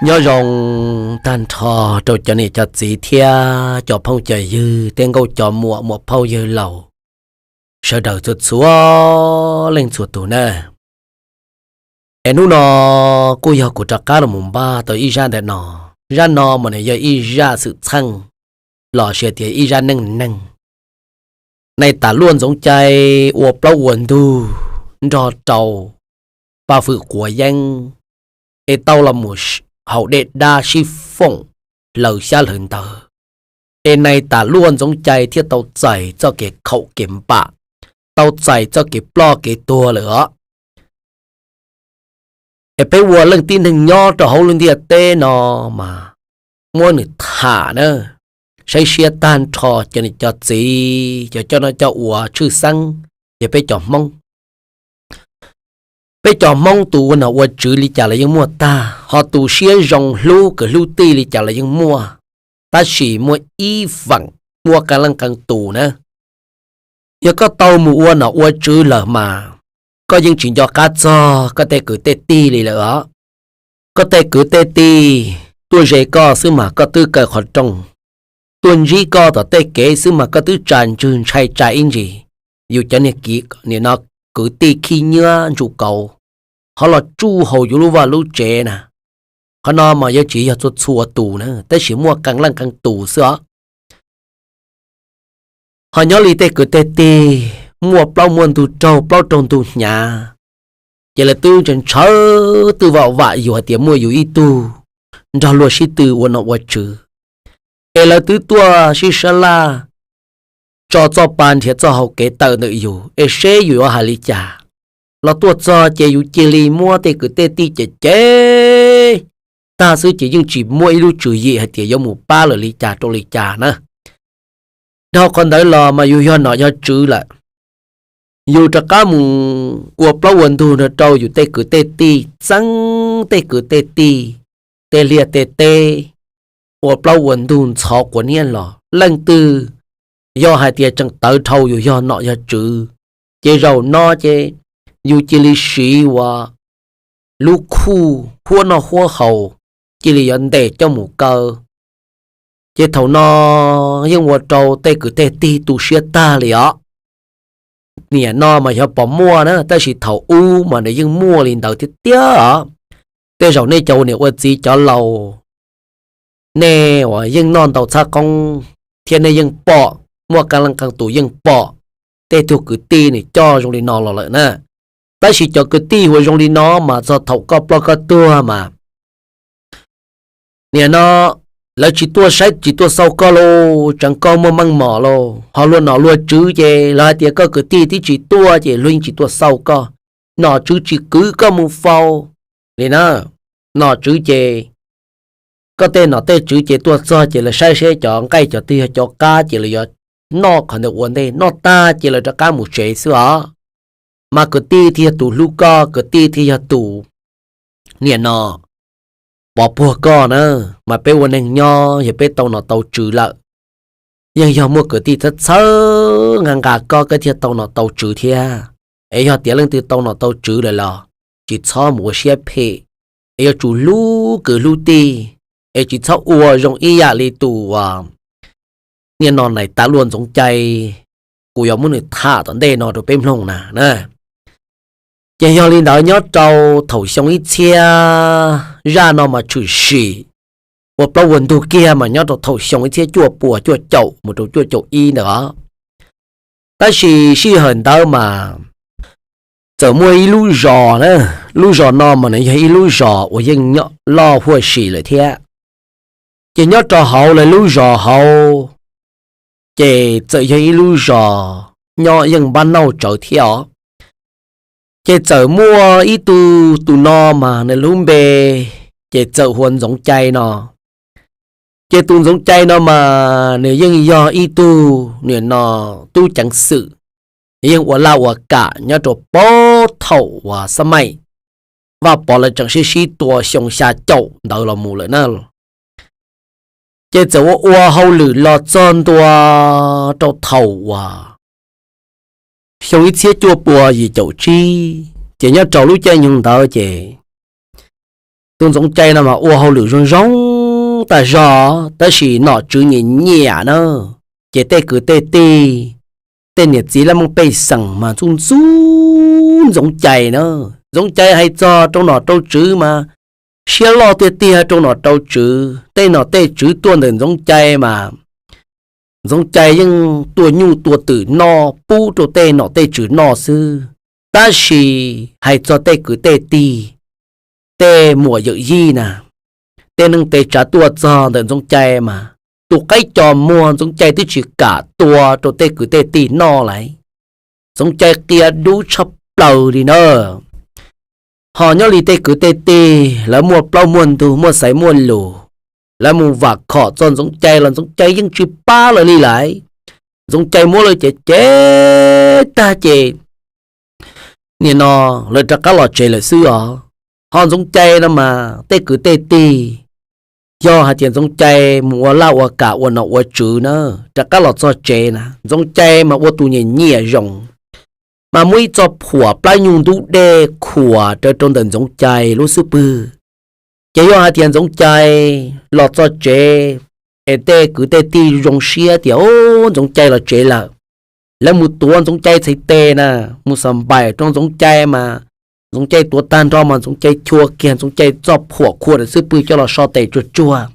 Nyob zoo tag nrho rau cov niam cov txiv thiab cov phooj cov ywg, tej nkauj cov muam, muam phauj yawg laus, sawv daws txhua txhua leej txhua tus na. Es hnub no kuj yog kuv rov qab los mus npaj tau ib zaj ntawm no. Zaj no mas nws yog ib zaj xwm txheej los sis tias ib zaj neej neeg. Nais tas luaj Ntxoov Cai ua plaub ua ntug nrog rau Paj Fwm Quav Yeeb, es tau los mus haus dej dab sib foom hlawv xyab hlawv ntawv, es nais tas luaj Ntxoov Cai thiaj tau txais txoj kev khaum kev npam, tau txais txoj kev ploj kev tuag lawm os. Es peb ua leej tib neeg nyob rau hauv lub ntiaj teb no mas muab nws tham na, saib siab tag nrho cov niam cov txiv, cov coj noj coj ua tshwj xeeb yog peb cov Hmoob. Peb cov Hmoob tus ua nom ua tswv li cas los yeej muaj tag, ho tus siab zoo hlub kwv hlub tij li cas los yeej muaj, tab sis muaj ib feem muaj qee leej qee tus na. Yog koj tau mus ua nom ua tswv lawm mas koj yeej tsis nco qab txog koj tej kwv tej tij li lawm os. Koj tej kwv tej tij tuaj ze koj xwb mas koj twb kaw qhov rooj, tuaj ntsib koj tom tej kev xwb mas koj twb tsa ntswg ntshai tsa ib ntsis. Yus cov niag kiv nim no kwv tij khib nyiab ntsuj kauv ho los tsuj haus yus lub vaj lub tsev na. Qhov no mas yuav tsis yog txhua txhua tus na, tab sis muaj qee leej qee tus xwb os. Ho nyob li tej kwv tej tij muaj plaub muaj ntug raug, plaub raug ntug hnyav, ces lawv twb ntshaw ntshaw twb vam vam yus hais tias muaj yus ib tug nrog luag sib tw ua nom ua tswv, es lawv twb tuaj sib sab laj tso txoj pa nrhiav txoj hau kev tawm ntawm yus, es seb yus yuav hais li cas. Los tuaj txog ces yus cia li muab tej kwv tej tij cem cem tag xwb ces yeej tsis muaj ib lub tswv yim hais tias yuav mus pab lawv li cas rau li cas na. Dhau qhov ntawd los mas yus yog nom yog tswv lawm, yus rov qab mus ua plaub ua ntug nrog rau yus tej kwv tej tij, txeeb tej kwv tej tij, tej liaj tej teb, ua plaub ua ntug ntxhov quav niab los. Leej twg yog hais tias tseem tawv dhau yus yog nom yog tswv, ces zaum no ces yus cia li siv ua lub khuj huab noj huab haus, cia li yuav ntes coj mus kaw. Ces thaum no yeej ua rau tej kwv tej tij tu siab tag li os. Niam no mas xyov puas muaj na, tab sis thaum ub mas nws yeej muaj li ntawd thiab tiag os. Tej zaum nej cov ua niam ua txiv cov laus, nej uas yeej noj ntau txhab qoob thiab nej yeej pom, muaj qee leej qee tus yeej pom tej tug kwv tij nws coj zoo li no los lawm na. Tab sis cov kwv tij uas zoo li no mas txog thaum koj ploj koj tuag mas nim no lawv tsis tuaj saib tsis tuaj xauj koj lauj, tseev koj muaj meej mom lauj, ho luag nom luag tswv ces lawv hais tias koj kwv tij twb tsis tuaj ces luag yeej tsis tuaj xauj koj. Nom tswv tsis kwv koj mus faus li na. Nom tswv ces koj tej nom tej tswv ces tuaj txog ces lawv saib seb cov nqaij cov twg yog cov qab ces lawv yuav noj qhov ntawd ua ntej, noj tag ces lawv rov qab mus tsev xwb os. Mas kwv tij thiaj yog tus hlub koj, kwv tij thiaj yog tus nim no pov puag koj na. Mas peb ua neeg nyob yog peb tau nom tau tswv lawm, yeej yog muaj kwv tij txhawb txhawb nqa nqa koj, koj thiaj tau nom tau tswv thiab. Es yog tias leej twg tau nom tau tswv lawm los tsis txhob mus ua siab phem, es yuav tsum hlub kwv hlub tij, es tsis txhob ua zoo ib yam li tus nim no nais tas luaj Ntxoov Cai, kuv yuav muab nws tham tom ntej no rau peb mloog na na. Ces yog li ntawd nyob rau thaum xyoo ib txhiab, zaj no mas tshwm sim ua plaub ua ntug kiag mas nyob rau thaum xyoo ib txhiab cuaj puas cuaj caum mus rau cuaj caum ib ntawd os. Tab sis sij hawm ntawd mas txawm muaj ib lub zos na, lub zos no mas nws yog ib lub zos uas yeej loj huaj si lawm thiab. Ces nyob rau hauv lawv lub zos hauv, ces txawm yog ib lub zos nyob yeej npab nauj tsawv thiab os. Ces txawm muaj ib tug, tus no mas nws lub npe ces txawm hu ua Ntxoov Cai no. Ces tus Ntxoov Cai no mas nws yeej yog ib tug nim no tub ceev xwm, yeej ua laj ua kam nyob rau puag thaum uas xab maim Vaj Pov lawv tseem sib sib tua xyoo xya caum ntawd los mus lawm na. Ces txawm ua ua hauj lwm los txog ntua rau thaum uas xyoo ib txhiab cuaj puas yim caum tsib, ces nyob rau lub caij nyoog ntawd ces Tus Ntxoov Cai no mas ua hauj lwm zoo zoo tag zog, tab sis nom tswv nyiam nyiam na, ces tej kwv tej tij, tej niam txiv laj mej pej xeem mas ntxub ntxub Ntxoov Cai na. Ntxoov Cai hais txog rau nom rau tswv mas siab loj tiag tiag rau nom rau tswv. Tej nom tej tswv tuaj ntawm Ntxoov Cai mas Ntxoov Cai yeej tua nyuj tua twm noj pub rau tej nom tej tswv noj xwb, tab sis hais txog tej kwv tej tij, tej muam yawm yij na, tej neeg tes tsav tuaj txog ntawm Ntxoov Cai mas tus qaib co muag Ntxoov Cai twb tsis kam tua rau tej kwv tej tij noj lawm. Ntxoov Cai qia dub tshaj plaws li na. Ho nyob li tej kwv tej tij lawv muaj plaub muaj ntug, muaj xaiv muaj lus, lawv mus vam khom txog Ntxoov Cai los Ntxoov Cai yeej tsis pab lawv li lawm. Ntxoov Cai muab lawv cev cev tag ces nim no lawv rov qab los tsev lawm xwb os. Ho Ntxoov Cai no mas tej kwv tej tij, yog hais tias Ntxoov Cai mus ua laj ua kam ua nom ua tswv na, rov qab los txog tsev na, Ntxoov Cai mas ua tus nyiam nyiam zoo, mas muab ib txoj phuam plab nyuj ntub dej khuam rawv rau ntawm Ntxoov Cai lub xub pwg. Ces yog hais tias Ntxoov Cai los txog tsev es tej kwv tej tij zoo siab tias, o, Ntxoov Cai los tsev lawm, lawv mus tuav Ntxoov Cai txhais tes na, mus xas npaim rau Ntxoov Cai mas Ntxoov Cai tuav tag nrho mas Ntxoov Cai chua kiag Ntxoov Cai txoj phuam khuam rawv xub pwg coj los so tes tsuag tsuag.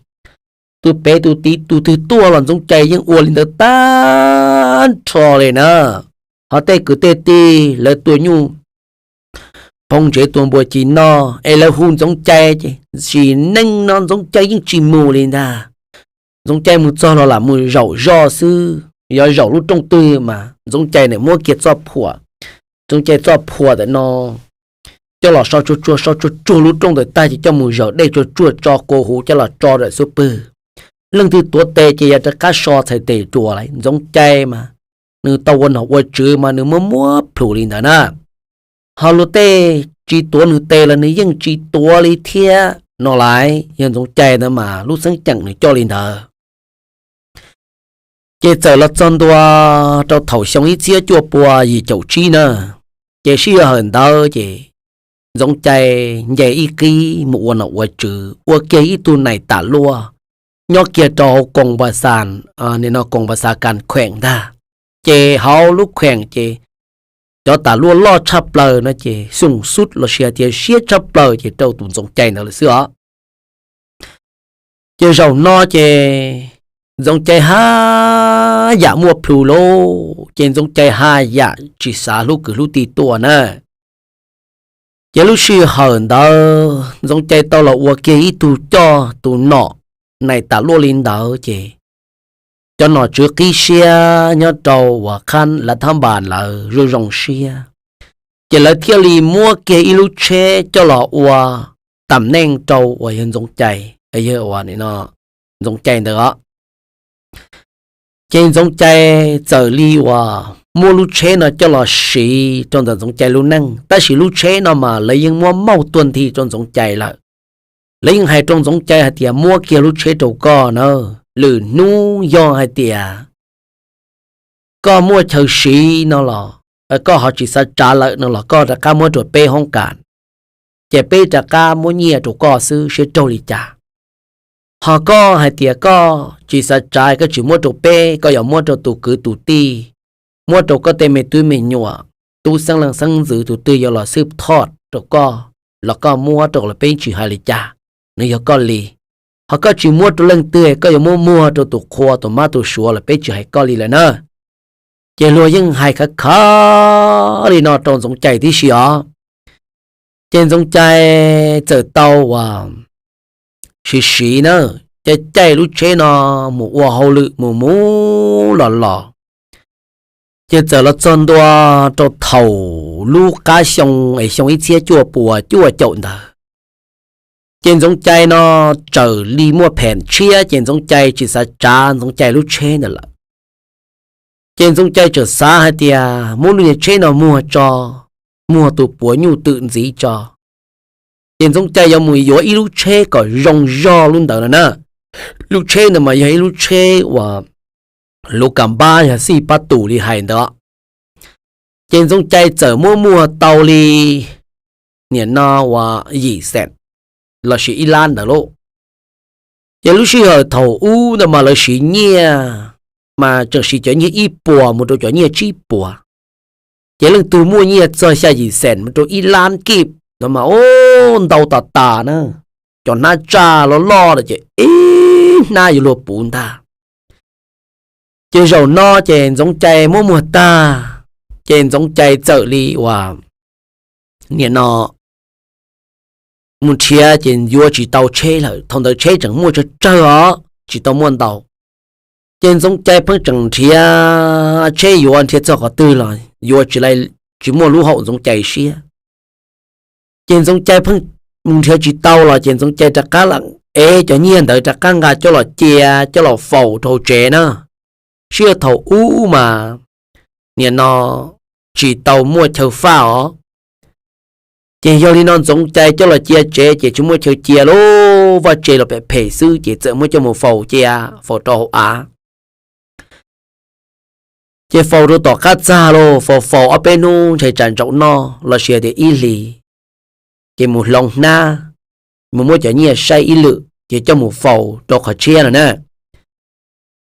Tus pem tus tid tus twg tuaj los Ntxoov Cai yeej ua li ntawd tag nrho li na. Ho tej kwv tej tij lawv tua nyuj phoo ntsev tua npua ci noj es lawv hu Ntxoov Cai ces sim neej no Ntxoov Cai yeej tsis mus li ntag. Ntxoov Cai mus txog los lam mus zaum zoj xwb, yog zaum lub rooj twg mas Ntxoov Cai nim muab kiag txoj phuam, Ntxoov Cai txoj phuam ntawm no coj los so tsuag tsuag so tsuag tsuag lub rooj ntawd tag ces coj mus zaws dej tsuag tsuag tso kua huv coj los tso rawm xub pwg. Leej twg tuav tes ces yog rov qab so txhais tes rua lawm. Ntxoov Cai mas nws tau ua nom ua tswv mas nws muab muab plhus li ntawd na. Ho luag tej tsis tuav nws tes los nws yeej tsis tuav li thiab no lawm. Yog Ntxoov Cai ntawd mas lub xeeb ceem nws coj li ntawd. Ces txawm los txog ntua rau thaum xyoo ib txhiab cuaj pua yim caum tsib na, ces sij hawm ntawd ces Ntxoov Cai nce ib qib mus ua nom ua tswv ua kiag ib tug nais tas luaj nyob kiag rau hauv koos pas xas, nim no koos pas xas kas kheem ntag. Ces hauv lub kheem ces cov tas luaj loj tshaj plaws no ces xoo xub los sis hais tias siab tshaj plaws ces rau tus Ntxoov Cai ntawd lawm xwb os. Ces zaum no ces Ntxoov Cai haj yam muaj plhus lauj, ces Ntxoov Cai haj yam tsis xav hlub kwv hlub tij tuaj na. Ces lub sij hawm ntawd Ntxoov Cai tau los ua kiag ib tug coj tus nom nais tas luaj li ntawd ces cov nom tswv qib siab nyob rau uas qhab lav thab npas lawv zoo zoo siab, ces lawv thiaj li muab kiag ib lub tsheb coj los ua tam neej rau uas yog Ntxoov Cai, yog uas nim no Ntxoov Cai ntawd os. Ces Ntxoov Cai txawm li uas muab lub tsheb no coj los siv rau ntawm Ntxoov Cai lub neej, tab sis lub tsheb no mas lawv yeej muab mauj tuag nthi rau Ntxoov Cai lawm. Lawv yeej hais rau Ntxoov Cai hais tias muab kiag lub tsheb rau koj na, lwm hnub yog hais tias koj muaj chaw siv no los koj ho tsis xav tsav lawm no los koj rov qab muab rau peb hoob kas, ces peb rov qab muab nyiaj rau koj xwb seb raug li cas. Ho koj hais tias koj tsis xav tsav koj tsis muab rau peb, koj yuav muab rau tus kwv tus tij, muab rau koj tej me tub me nyuam, tub xeeb leej xeeb ntxwv tus twg yuav los xwb thoj rau koj, los koj muab rau los peb tsis hais li cas, nws yog koj li. Ho koj tsis muab rau leej twg koj yuav muab muag rau tus qhua tus mab tus suav los peb tsis hais koj li lawm na. Ces luag yeej hais khav khav li no rau Ntxoov Cai tib si os. Ces Ntxoov Cai txawm tau uas siv siv na, caij caij lub tsheb no mus ua hauj lwm mus mus los los. Ces txawm los txog ntua rau thaum lub qab xyoo es xyoo ib txhiab cuaj puas cuaj caum ntawd, ces Ntxoov Cai no txawm li muaj phem tshiab ces Ntxoov Cai tsis xav tsav Ntxoov Cai lub tsheb ntawd lawm. Ces Ntxoov Cai txawm xav hais tias muab lub niag tsheb no muag tso, muag tus puav nyuj twm ntxiv tso. Ces Ntxoov Cai yuav mus yuav ib lub tsheb kom zoo zog lub ntawd no na. Lub tsheb ntawd mas yog ib lub tsheb uas luv kas npab yog xij pab tus li hais ntawd. Ces Ntxoov Cai txawm muab muag tau li nim no uas yim xees. los sis ib lab ntawd lauj. Ces lub sij hawm thaum ub ntawd mas lawv siv nyiaj, mas tseem siv cov nyiaj ib puas mus rau cov nyiaj tsib puas. Ces leej twg muaj nyiaj txog xya yim xees mus rau ib lab kib no mas, o, ntau tas tas na. Cov hnab tsaj loj loj no ces ib hnab yuav luag puv ntag. Ces zaum no ces Ntxoov Cai muab muag tag, ces Ntxoov Cai txawm li uas, nim no mus nrhiav ces yuav tsis tau tsheb lawm. Thaum ntawd tsheb tseem muaj tsawg tsawg os, tsis tau muaj ntau. Ces Ntxoov Cai pheej tseem nrhiav tsheb yuav, nrhiav txog qhov twg los yuav tsis, tsis muaj lub haum Ntxoov Cai siab. Ces Ntxoov Cai pheej mus nrhiav tsis tau los ces Ntxoov Cai rov qab ev cov nyiaj ntawd rov qab nqa coj los cia, coj los faus rau hauv tsev na. Sij hawm thaum ub mas, nim no tsis tau muaj chaw faj os. Ces yog li no Ntxoov Cai coj los cia tsev ces tsis muaj chaw cia lauj, vaj tse los phem phem xwb ces txawm muab coj mus faus cia, faus rau hauv av. Ces faus rau tom qab txag lauj, faus faus ob peb hnub ntshai tsam ntsaum noj los sis tias ib hlis, ces mus hloov hnab, mus muab cov nyiaj saib ib lwm ces coj mus faus rau qhov tshiab no na.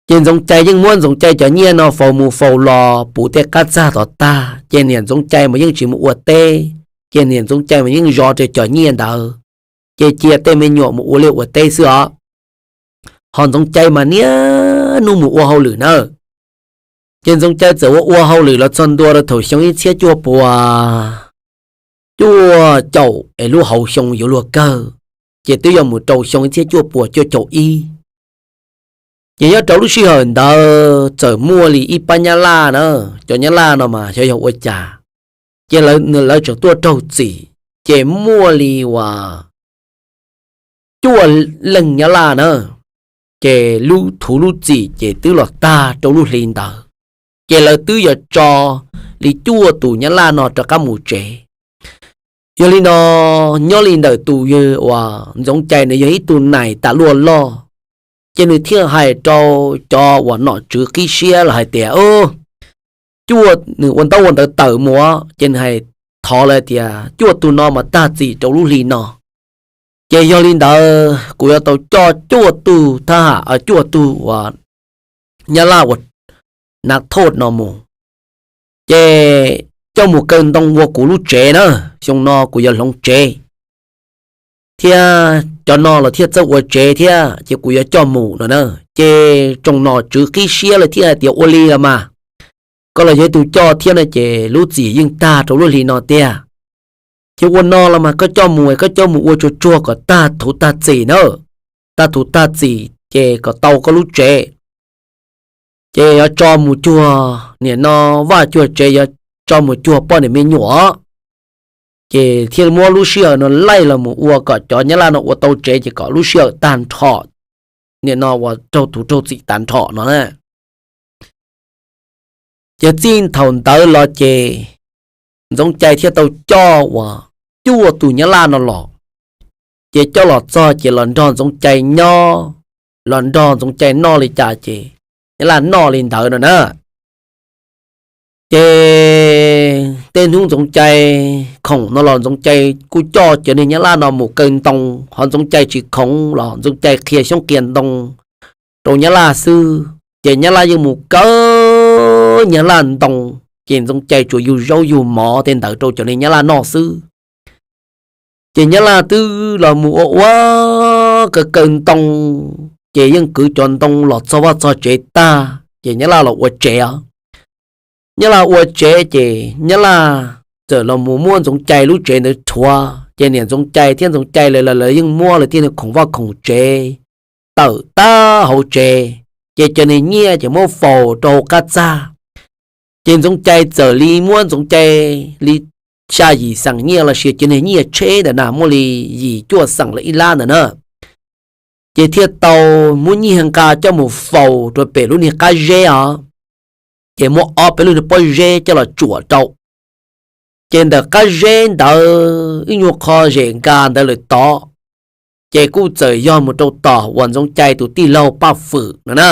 Ces Ntxoov Cai yeej muab Ntxoov Cai cov nyiaj no faus mus faus los puv tej qab txag tom tag, ces niam Ntxoov Cai mas yeej tsis mus ua teb, ces niam Ntxoov Cai mas yeej zov rau cov nyiaj ntawd, ces cia tej me nyuam mus ua liaj ua teb xwb os. Ho Ntxoov Cai mas niaj hnub mus ua hauj lwm na. Ces Ntxoov Cai txawm ua ua hauj lwm los txog ntua rau thaum xyoo ib txhiab cuaj puas cuaj caum es lub hauv xyoo yuav luag kawg, ces twb yuav mus rau xyoo ib txhiab cuaj puas cuaj caum ib. Ces nyob rau lub sij hawm ntawd txawm muaj li ib pab nyab laj na, cov nyab laj no mas xyov yog ua cas, ces lawv tseem tuaj raug txim, ces muaj li uas cuaj leej nyab laj na, ces lub thuv lub txim ces twb los tag rau lub hli ntawd, ces lawv twb yuav tso li cuaj tus nyab laj no rov qab mus tsev. Yog li no, nyob li ntawm tus uas Ntxoov Cai nws yog ib tug nais tas luaj loj, ces nws thiaj hais rau cov uas nom tswv qib siab los hais tias, cuaj, nws ua ntaub ua ntawv tawm mus, ces nws hais thov lawv tias cuaj tus no mas tag txim rau lub hli no. Ces yog li ntawd kuv yuav tau coj cuaj tug thab ham, cuaj tug uas nyab laj uas nav thoj no mus, ces coj mus kaw ntoo ua kuv lub tsev na, xyoo no kuv yuav hloov tsev, thiab cov no los thiaj txawj ua tsev thiab ces kuv yuav coj mus no na. Ces tsoom nom tswv qib siab lawv thiaj hais tias ua li los mas, koj los yog ib tug coj thiab no ces lub txim yeej tag rau lub hli no tiag. Ces ua no los mas koj coj mus, koj coj mus ua tsuag tsuag kom tag thuv tag txim na, tag thuv tag txim ces kom tau koj lub tsev. Ces yuav tso mus cuag nim no vaj cuag tsev, yuav tso mus cuag poj niam me nyuam. Ces thiaj muab lub sij hawm no laij los mus ua kom cov nyab laj no ua tau tsev ces kom lub sij hawm tag nrho, nim no uas raug thuv raug txim tag nrho no na. Ces txij thaum ntawd los ces Ntxoov Cai thiaj tau coj uas cuaj tus nyab laj no los, ces coj los txog ces los nrog Ntxoov Cai nyob, los nrog Ntxoov Cai noj li cas ces nyab laj noj li ntawd no na. Ces tej hnub Ntxoov Cai khoom no los Ntxoov Cai kuj coj cov niag nyab laj no mus kaw ntoo, ho Ntxoov Cai tsis khoom los Ntxoov Cai qhia xyoob qhia ntoo rau nyab laj xwb. Ces nyab laj yeej mus kaw nyab laj ntoo, ces Ntxoov Cai tsuas yug zaub yug mov tej ntawd rau cov niag nyab laj noj xwb. Ces nyab laj twb los mus ua ua kaw kaw ntoo, ces yeej kwv cov ntoo los txog vaj txog tsev tag ces nyab laj los ua tsev os. Nyab laj ua tsev ces nyab laj txawm los mus muab Ntxoov Cai lub tsev ntawd rhuav, ces niam Ntxoov Cai thiab Ntxoov Cai lawv los lawv yeej muab lawv tej niag khoom vaj khoom tsev tawm tag hauv tsev, ces cov niag nyiaj ces muab faus rau hauv qab txaj. Ces Ntxoov Cai txawm li muab Ntxoov Cai li xya yim xees nyiaj los sis cov niag nyiaj tsheb ntawd na muaj li yim cuaj xees lawm ib lab ntawd na. Ces thiaj tau muab nyiaj nqa coj mus faus rau pem lub niag qab zeb os. Ces muab ob peb lub niag pob zeb coj los tsuam rau. Ces ntawm qab zeb ntawd ib nyuag qho zem nkas ntawd lawm tod, ces kuj txawm yog mus rau tom uas Ntxoov Cai tus tij laug Paj Fwm no na.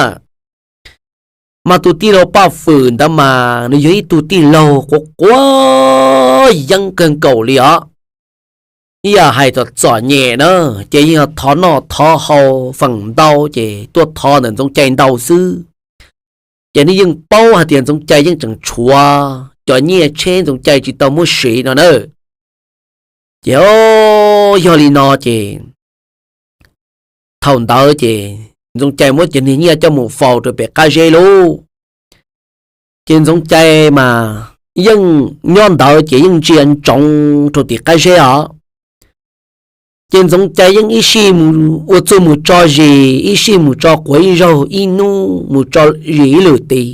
Mas tus tij laug Paj Fwm ntawd mas nws yog ib tug tij laug quav quav yeeb kawg nkaus li os. ib yam hais txom txom nyem na, ces yeej yog thov noj thov haus feem ntau ces tuaj thov ntawm Ntxoov Cai ntau xwb. Ces nws yeej paub hais tias Ntxoov Cai yeej tseem tshuav cov nyiaj tsheb Ntxoov Cai tsis tau muab siv no na. Ces o, yog li no ces thaum ntawd ces Ntxoov Cai muab cov niag nyiaj coj mus faus rau pem qab zeb lauj. Ces Ntxoov Cai mas yeej nyob ntawd ces yeej ntsia ntsoov rau tim qab zeb os. Ces Ntxoov Cai yeej ib sij mus ua txuj mus tso zis, ib sij mus tso quav ib zaug, ib hnub mus tso zis ib lwm tid.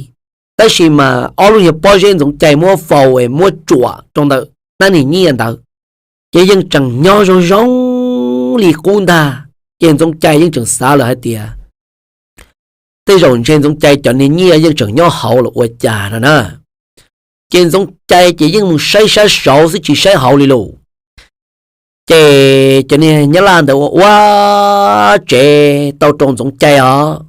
Tab sis mas ob lub niag pob zeb Ntxoov Cai muab faus es muab tsuam rau ntawm hnab niag nyiaj ntawd, ces yeej tseem nyob zoo zoo li qub ntag. Ces Ntxoov Cai yeej tseem xav lawm hais tias tej zaum ntshe Ntxoov Cai cov niag nyiaj yeej tseem nyob hauv los ua cas no na. Ces Ntxoov Cai ces yeej mus saib sab saud xwb tsis saib hauv li lus. Ces cov niag Nyab Laj ntawd ua ua tsev tau rau Ntxoov Cai os.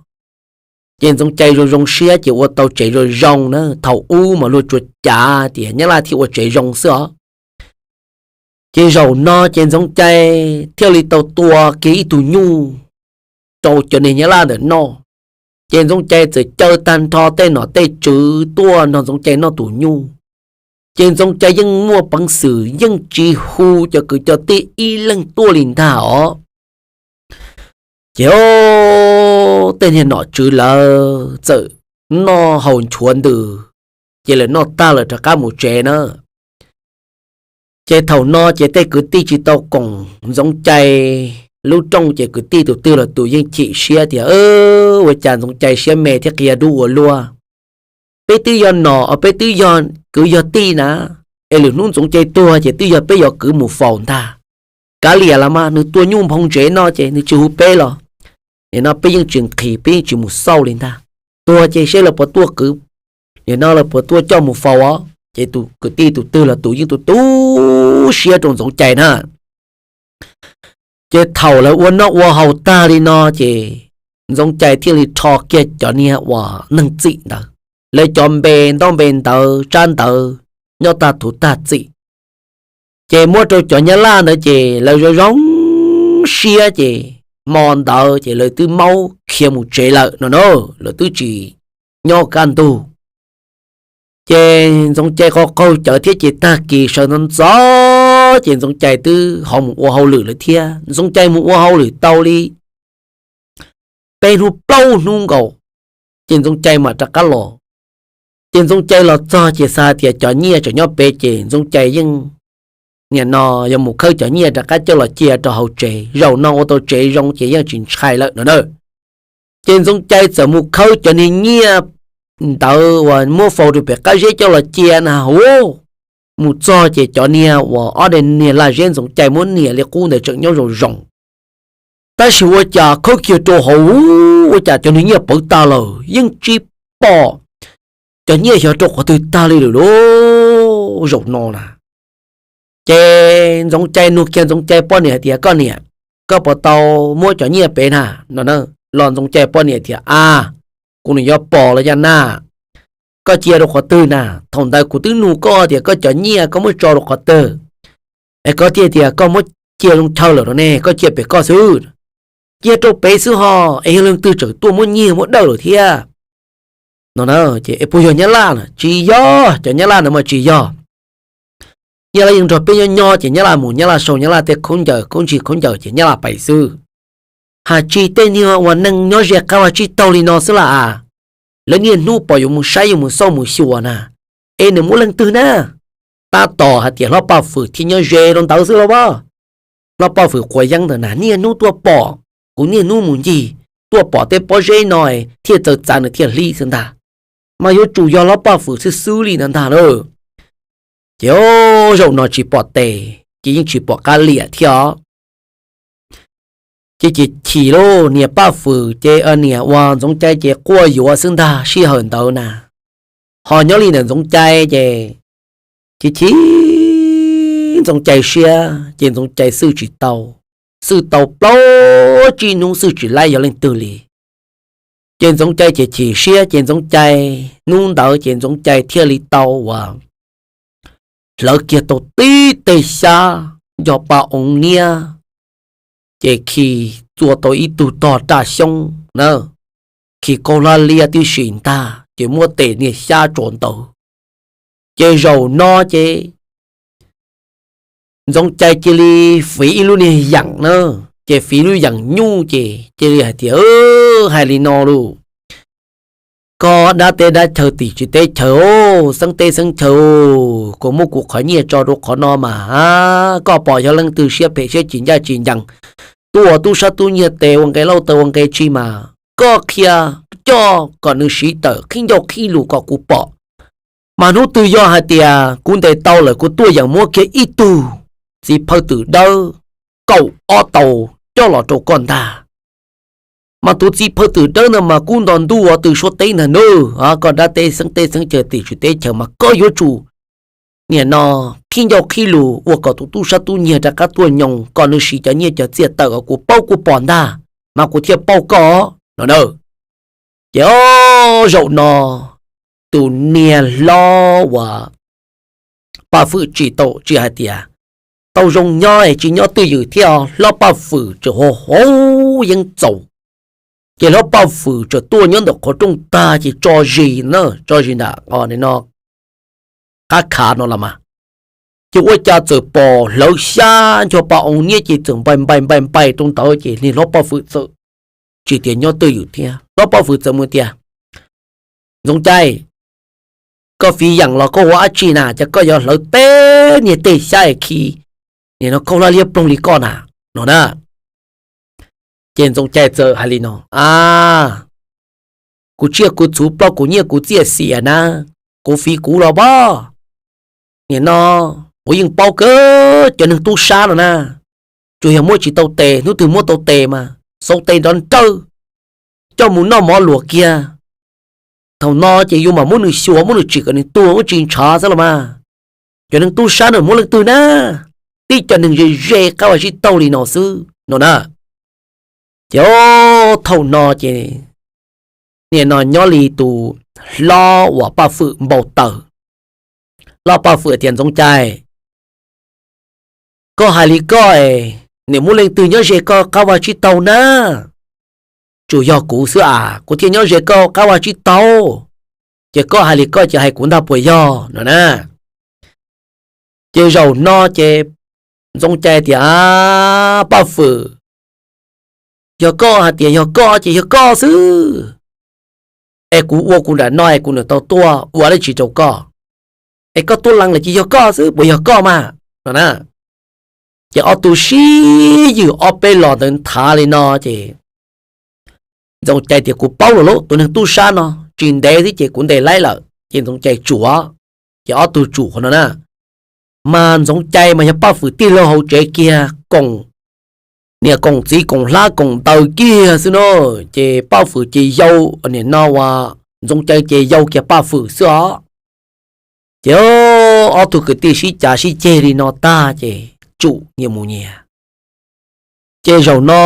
Ces Ntxoov Cai zoo zoo siab ces ua tau tsev zoo zoo na, thaum ub mas luag tsuas cav tias Nyab Laj thiaj ua tsev zoo xwb os. Ces zaum no ces Ntxoov Cai thiaj li tau tua kiag ib tug nyuj rau cov niag Nyab Laj ntawm noj. Ces Ntxoov Cai txawm caw tag nrho tej nom tej tswv tuaj nrog Ntxoov Cai noj tus nyuj. Ces Ntxoov Cai yeej muaj peev xwm yeej tsis hu cov kwv cov tij ib leeg tuaj li ntag os. Ces o, tej niag nom tswv lawv txawm noj haus nchuav ntws, ces lawv noj tag lawm rov qab mus tsev na. Ces thaum no ces tej kwv tij tsis tau koom Ntxoov Cai lub rooj ces kwv tij tus twg los tus yeej chim siab tias, ua cas Ntxoov Cai siab me thiab qia dub ua luaj. Peb twb yog nom, peb twb yog kwv yog tij na, es lwm hnub Ntxoov Cai tuag ces twb yog peb yuav kwv mus faus ntag. Kav liam los mas nws tua nyuj nphoo ntsev no ces nws tsis hu peb los, nim no peb yeej tsis nqhis peb yeej tsis mus xauj li ntag. Tuag ces seb lawv puas tuaj kwv, nim no lawv puas tuaj coj mus faus os. Ces tus kwv tij tus twg los tus yeej tu tu siab rau Ntxoov Cai na. Ces thaum lawv ua noj ua haus tag li no ces Ntxoov Cai thiaj li rho kiag cov niag uas neeg txim ntawd, lawv cov npe ntaub npe ntawv tsab ntawv nyob tag thuv tag txim. Ces muab rau cov Nyab Laj ntawd ces lawv zoo zoo siab ces hmo ntawd ces lawv twb maub khiav mus tsev lawm no na, lawv twb tsis nyob kaj ntug. Ces Ntxoov Cai qaug qaug cawv thiab ces tag kis sawv ntxov ntxov ces Ntxoov Cai twb ho mus ua hauj lwm lawm thiab. Ntxoov Cai mus ua hauj lwm tau li peb hnub plaub hnub nkaus, ces Ntxoov Cai mam rov qab los. Ces Ntxoov Cai los txog ces xav tias cov nyiaj tseem nyob pem ces Ntxoov Cai yeej nim no yuav mus khawb cov nyiaj rov qab coj los cia rau hauv tsev, zaum no ua tau tsev zoo ces yeej tsis ntshai lawm no na. Ces Ntxoov Cai txawm mus khawb cov niag nyiaj ntawd uas muab faus rau pem qab zeb coj los cia na hu. Mus txog ces cov niag uas ob daim niag laj zeb Ntxoov Cai muab nias li qub ntawd tseem nyob zoo zoo. Tab sis ua cas khawb kiag rau hauv, ua cas cov niag nyiaj pawv tag lawm yeej tsis pom cov nyiaj xyov rau qhov twg tag li lawm lauj. Zaum no na, ces Ntxoov Cai nug kiag Ntxoov Cai poj niam hais tias, koj niam, koj puas tau muab cov nyiaj pem na no na? Los Ntxoov Cai poj niam tias, a, kuv niam yuav pom los yaj na, koj cia rau qhov twg na? Thaum ntawd kuv twb nug koj tias koj cov nyiaj koj muab tso rau qhov twg, es koj thiaj tias koj muab cia zoo chaw lawm no ne, koj cia pem koj xwb. Cia rau pem xwb ho, es yog leej twg tseem tuaj muab nyiag muab dawj lawm thiab no na. Ces es puas yog Nyab Laj na? Tsis yog, cov Nyab Laj ntawd mas tsis yog. Nyab Laj yeej nrog peb nyob nyob ces Nyab Laj mus Nyab Laj sau Nyab Laj tej khaub ncaws khaub ntsig khaub ncaws ces Nyab Laj pais xwb. Hais tsis tej niag uas neeg nyob ze qab vaj tsib taug li no xwb las as, lawv niaj hnub pom yuav mus saib yuav mus xauj mus xyuas na, es nws muab leej twg na? Tab tom hais tias Hlob Paj Fwm thiaj nyob ze rau ntawd xwb los as. Hlob Paj Fwm quav yeeb ntawd na niaj hnub tuaj pom, kuv niaj hnub mus ncig, tuaj pom tej pob zeb no thiaj txawv txav nws thiaj hlib xwb ntag. Mas yuav tsum yog Hlob Paj Fwm xwb xwb li ntag ntag lauj. Ces zaum no tsis pom tes ces yeej tsis pom qab liam thiab os. Ces chim chim lauj, niam Paj Fwm ces niam uas Ntxoov Cai ces quaj yuav xwb ntag sij hawm ntawd na. Ho nyob li ntawm Ntxoov Cai ces chim chim Ntxoov Cai siab ces Ntxoov Cai xwj tsis tau, xwj tau plaub tsib hnub xwj tsis laib yog leej twg li. Ces Ntxoov Cai ces chim siab ces Ntxoov Cai, hnub ntawd ces Ntxoov Cai thiaj li tau uas hlawv kiag tau tib teg xyab nco pa oo niab, ces khi txua tau ib tug tog raj xyoob na, khi kaub hlab liab tib si ntag ces muab tes niag xyab tso ntawd. Ces zaum no ces Ntxoov Cai cia li fiv ib lub niag yeem na, ces fiv lub yeem nyuj ces cia li hais tias, hais li no lauj: Koj dab teb dab chaw, tim tsis teb chaws, xeeb teb xeeb chaw, kuv muab kuv qhov nyiaj tso rau qhov no mas, koj pom yog leej twg siab phem siab tsis ncaj tsis ncees, tuaj ua tub sab tub nyiag tes ua nqe lauj taw ua nqe tsib mas koj qhia coj kom nws siv tawm qhib ncauj qhib lus kom kuv pom. Mas hnub twg yog hais tias kuv ntes tau lawm kuv tuaj yeem muab kiag ib tug txiv phawj twm dawb kaum ob tau coj los rau koj ntag. Mas tus txiv phawj twm dawb ntawd mas kub nto ntuj ua tw suab teb ntag nawb. Koj dab teb xeeb teb xeeb chaw, tim tsis teb chaws mas koj yuav tsum niam no qhib ncauj qhib lus ua kom tus tub sab tub nyiag rov qab tuaj nyoos kom nws siv cov nyiaj cov txiaj tawm kom kuv paub kuv pom ntag, mas kuv thiaj paub koj no na. Ces o, zaum no tus niag hlob uas Paj Fwm tsis tau tsis hais tias tau zoo nyob es tsis nyob twj ywm thiab, hlob Paj Fwm tseem hu hauv yeeb txaus. Ces hlob Paj Fwm tseem tuaj nyob ntawm qhov rooj tag ces tso zis na, tso zis ntawm no qab khav no los mas, ces ua cas txawm pom hlawv xyab ncho pa oo niab ces txawm npai npai npai npai rau ntawd ces niag hlob Paj Fwm txawm tsis tias nyob twj ywm thiab. Hlob Paj Fwm txawm mus tias, Ntxoov Cai, koj fiv yeem los koj ua dab tsi na, ces koj yuav hlawv teb niag tej xyab es khi niag no khaub hlab liab ploog li koj na, no na. Ces Ntxoov Cai txawm hais li no, A, kuv tsiaj kuv txhu plaub kuv nyiaj kuv txiaj xiam na, kuv fiv kuv los pab. Nim no kuv yeej paub kawg cov neeg tub sab no na, tsuas yog muab tsis tau tes, hnub twg muab tau tes mas xauv tes nrov nrawj coj mus noj mov luam kiag. Thaum no ces yus mam muab nws xyuas muab nws tsim kom nws tuag muab tsis ntshav xwb los mas. Cov neeg tub sab no muab leej twg na, tib cov neeg ze ze qab vaj tsib taug li no xwb no na. Ces o, thaum no ces nim no nyob li tus hlob uas Paj Fwm npau taws. Hlob Paj Fwm tias, Ntxoov Cai, koj hais li koj es nws muab leej twg nyob ze koj qab vaj tsib taug na? Tsuas yog kuv xwb as, kuv thiaj nyob ze koj qab vaj tsib taug. Ces koj hais li koj ces hais kuv ntag puas yog no na? Ces zaum no ces Ntxoov Cai tias, Paj Fwm, yog koj hais tias yog koj ces yog koj xwb. Es kuv ua kuv nram no es kuv niam tau tuaj ua dab tsi rau koj? Es koj tuaj lees lawm ces yog koj xwb, puas yog koj mas no na? Ces ob tug sib ywm ob peb los ntawd nthav li no ces Ntxoov Cai tias, Kuv paub lawm lauj, tus neeg tub sab no tsis ntev xwb ces kuv ntes laib lawm. Ces Ntxoov Cai tsuam, ces ob tug tsum qhov no na. Mas Ntxoov Cai mas yog Paj Fwm tij laug hauv tsev kiag, koom, niam koom txiv koom hlab koom ntaws kiag xwb no. Ces Paj Fwm ces yau, nim no ua Ntxoov Cai ces yau kiag Paj Fwm xwb os. Ces ob tug kwv tij sib cav sib ceg li no tag ces tsum nyias mus nyias. Ces zaum no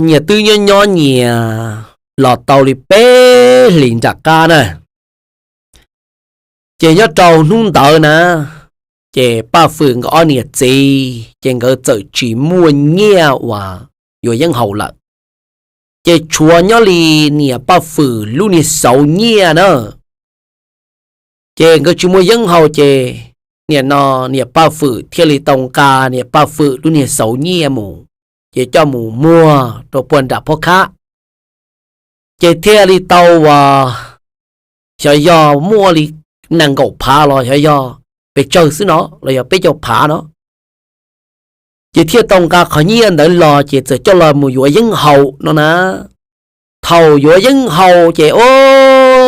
nyias twb nyob nyob nyias los tau li peb hlis nram qab na. Ces nyob rau hnub ntawd na, ces Paj Fwm nkawd ob niam txiv ces nkawd txawm tsis muaj nyiaj uas yuav yeeb haus lawm. Ces tshuav nyob li niam Paj Fwm lub niag xauv nyiaj na. Ces nkawd tsis muaj yeeb haus ces nim no niam Paj Fwm thiaj li tau nqa niam Paj Fwm lub niag xauv nyiaj mus, ces coj mus muag rau puag nram phob khab. Ces thiaj li tau uas xyov yog muaj li nees nkaum phav los xyov yog pes tsawg xwb no los yog peb caug phav no. Ces thiaj tau nqa qhov nyiaj ntawd los ces txawm coj los mus yuav yeeb haus no na. Thaum yuav yeeb haus ces o,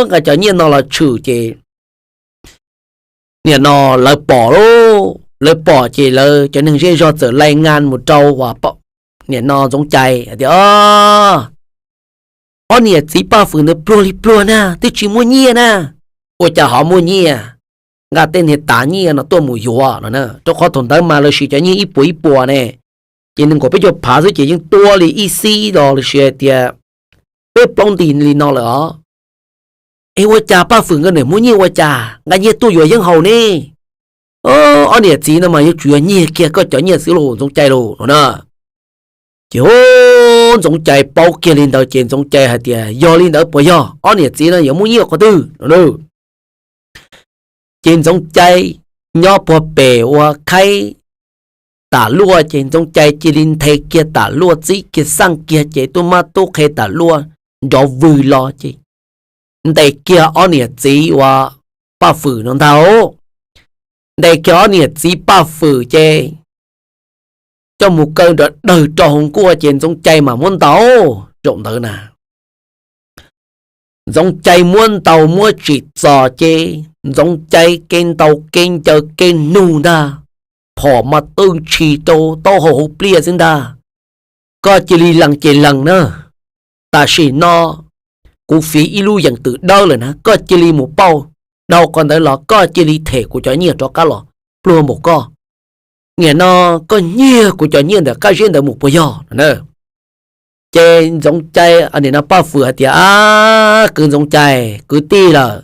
nqa cov nyiaj no los tshwm ces nim no lawv pom lauj, lawv pom ces lawv cov neeg zej zog txawm lais ngas mus rau uas nim no Ntxoov Cai hais tias, Ob niam txiv Paj Fwm ntawd pluag li pluag na, twb tsis muaj nyiaj na, ua cas ho muaj nyiaj? Nqa tej niag tav nyiaj no tuaj mus yuav no na, rau qhov thaum ntawd mas lawv siv cov nyiaj ib puas ib puas ne, ces nees nkaum peb caug phav xwb ces yeej tuab li ib xib los lossis hais tias peb plaub nti li no lawm os. Es ua cas Paj Fwm nkawd niam muaj nyiaj ua cas nqa nyiaj tuaj yuav yeeb haus ne? Ob niam txiv no mas yuav tsum yog nyiag kiag koj cov nyiaj xwb lauj Ntxoov Cai lauj no na. Ces Ntxoov Cai paub kiag li ntawd ces Ntxoov Cai hais tias, Yog li ntawd puas yog? Ob niam txiv no yuav muab nyiaj qhov twg no? Ces Ntxoov Cai nyob puag pem ua khaib tam luaj ces Ntxoov Cai cia li nthe kiag tam luaj, txib kiag xaj kiag ces tub mab tub qhe tam luaj nrov vwg los ces ntes kiag ob niam txiv ua Paj Fwm no ntag. Ntes kiag ob niam txiv Paj Fwm ces coj mus kaw nrov dawg rau hauv nkuaj ces Ntxoov Cai mas muab ntaus zaum ntawd na. Ntxoov Cai muab ntaus muab tsim txom ces Ntxoov Cai kev ntaus kev ncaws kev nug ntag, phom mas twb ntshis rau taub hau hauv pliaj xwb ntag. Koj cia li lees ces lees na, tam sim no kuv fiv ib lub yeem twm dawb lawm na, koj cia li mus pauj dhau qhov ntawd los koj cia li them kuv cov nyiaj rov qab los pluag npaum koj. Nim no koj nyiag kuv cov nyiaj ntawm qab zeb ntawd mus puas yog? Ces Ntxoov Cai, nim no Paj Fwm hais tias, Ab, kwv Ntxoov Cai, kwv tij lawm,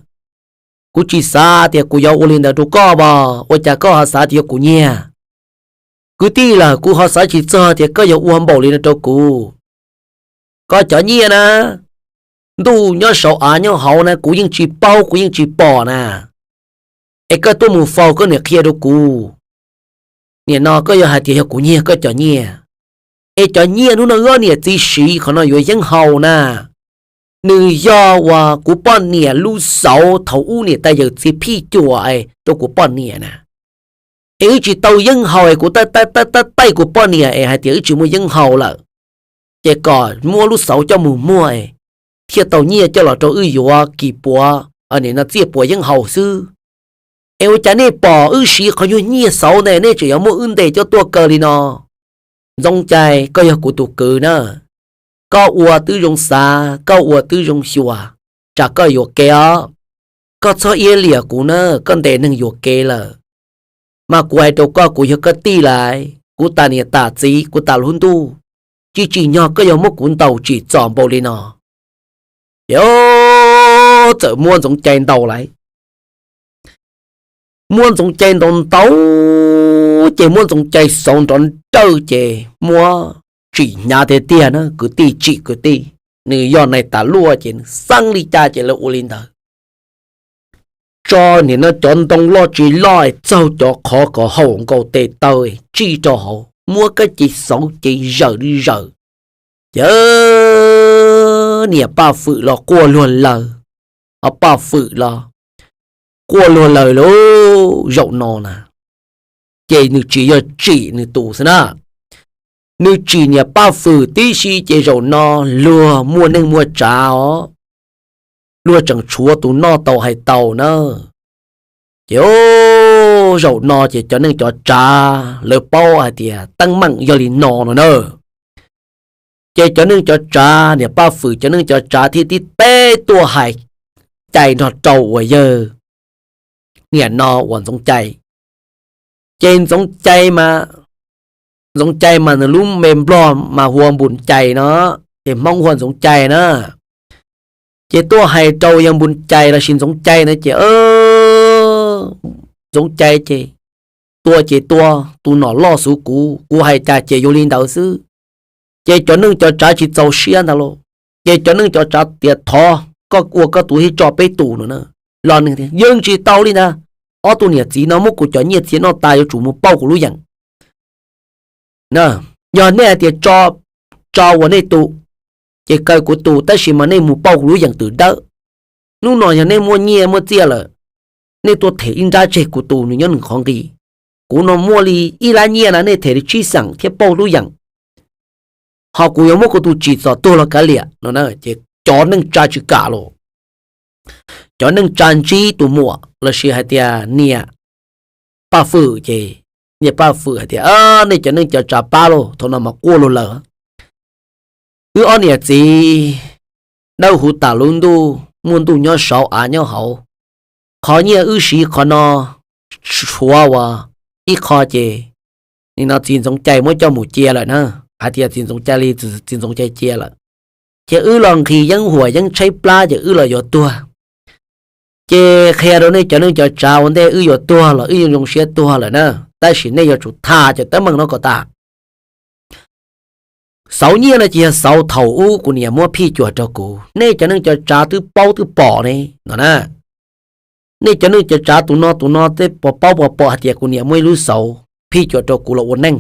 kuv tsis xav tias kuv yuav ua li ntawd rau koj as, ua cas koj ho xav tias yog kuv nyiag? Kwv tij lawm, kuv ho xav tsis txog tias koj yuav ua npaum li no rau kuv. Koj cov nyiaj na, ntuj nyob saum av nyob hauv na, kuv yeej tsis paub kuv yeej tsis pom na. Es koj tuaj mus faus koj niam qhia rau kuv. Nim no koj yuav hais tias yog kuv nyiag koj cov nyiaj, es cov nyiaj hnub no wb ob niam txiv siv qhov no yuav yeeb haus na, nws yog uas kuv poj niam lub xauv thaum ub niam tais yawm txiv phij cuam rau kuv poj niam na. Es wb tsis tau yeeb haus es kuv tab tab taij kuv poj niam es hais tias wb tsis muaj yeeb haus lawm, ces kom muab lub xauv coj mus muag thiaj tau nyiaj coj los rau wb yuav kis puav, nim no txiaj puas yeeb haus xwb. Es ua cas nej pom wb siv qhov nyuag nyiaj xauv ntawd nej tseem yuav muab wb ntes coj tuaj kaw li no? Ntxoov Cai, koj yog kuv tus kwv na, koj ua twb zoo xav, koj ua twb zoo xyuas, tsam koj yuam kev os. Koj txhob iab liam kuv na, koj ntes neeg yuam kev lawm. Mas kuv hais rau koj, kuv yog koj tij lais, kuv tas niam tas txiv, kuv tas lub ntuj, tsis tsim nyog koj yuav muab kuv ntaus tsim txom npaum li no. Ces txawm muab Ntxoov Cai ntaus lais. Muab Ntxoov Cai ntaus ntaus, ces muab Ntxoov Cai xauv nrov nrawj ces muab tsim hnyav tiag tiag na, kwv tij tsim kwv tij. Nws yog nais tas luaj ces nws xeeb li cas ces lawv ua li ntawd. Tso nim no cov ntoo loj tsis loj es txaug cov qhov kom haum nkaus tes taw tsij rau hauv, muab kab ces xauv ces zawm li zawm. Ces niam Paj Fwm los quaj luag lawm, ho Paj Fwm los quaj luag lawm lauj zaum no na. Ces nws tsis yog tsim nws tus xwb na, nws tsim niam Paj Fwm tib si ces zaum no luag muaj neej muaj tsav os, luag tseem tshuav tus noj tau hais tau na. Ces zaum no ces cov neej cov tsav lawv paub hais tias teeb meem yog li no no na. Ces cov neej cov tsav, niam Paj Fwm cov neej cov tsav thiaj tib teb tuaj hais cai nrog rau uas yawg niam no uas Ntxoov Cai. Ces Ntxoov Cai mas, Ntxoov Cai mas nws lub npe Nplog mas hu ua Npus Cai no, ces Hmoob hu ua Ntxoov Cai na. Ces tuaj hais rau yawg Npus Cai lossis Ntxoov Cai na ces Ntxoov Cai ces tua ces tua, tus nom loj xuv kuv, kuv hais cas ces yuav li ntawd xwb. Ces cov neej cov tsav tsis txaus siab ntag lauj. Ces cov neej cov tsav tias thov koj ua koj tus thiab tso peb tus no na. Los nws tias yeej tsis tau li ntag, ob tug niam txiv no muab kuv cov nyiaj txiag noj tas yuav tsum mus pauj kuv lub yeem. Yog nej hais tias tso ua nej tus, ces kaw kuv tus, tab sis mas nej mus pauj kuv lub yeem twm dawb. Hnub no yog nej muaj nyiaj muaj txiaj lawm, nej tuaj them ib nrab tseg kuv tus nws nyob nws qhov nqis. Kuv no muaj li ib lab nyiaj na nej them li tsib xeem thiab pauj lub yeem. Ho kuv yuav muab kuv tus tsim txom tuag los kav liam no. Ces cov neej tsa tsis kam los. Cov neej tsa ntsib tus muam lossis hais tias niam Paj Fwm ces niam Paj Fwm hais tias nej cov neej cov tsa pab lauj, thaum no mas quaj luag lawm. Wb ob niam txiv dawb huv tas lub ntuj, muaj ntuj nyob saud av nyob hauv. Qhov nyiaj wb siv qhov no tshuav ua ib qho ces nim no txiv Ntxoov Cai muab coj mus cia lawm na, hais tias txiv Ntxoov Cai li txiv Ntxoov Cai cia lawm. Ces wb los nqhis yeeb huam yeeb tshaib plab ces wb los yuav tuag. Ces qhia rau nej cov neej cov tsav, ua ntej wb yuav tuag los wb yeej zoo siab tuag lawm na, tab sis nej yuav tsum tham cov teeb meem no kom tas. Xauv nyiaj no ces yog xauv thaum ub kuv niam muab phij cuam rau kuv, nej cov neej cov tsav twb paub twb pom ne no na. Nej cov neej cov tsav tus no tus no tej puas paub puas pom hais tias kuv niam muaj ib lub xauv phij cuam rau kuv los ua neej.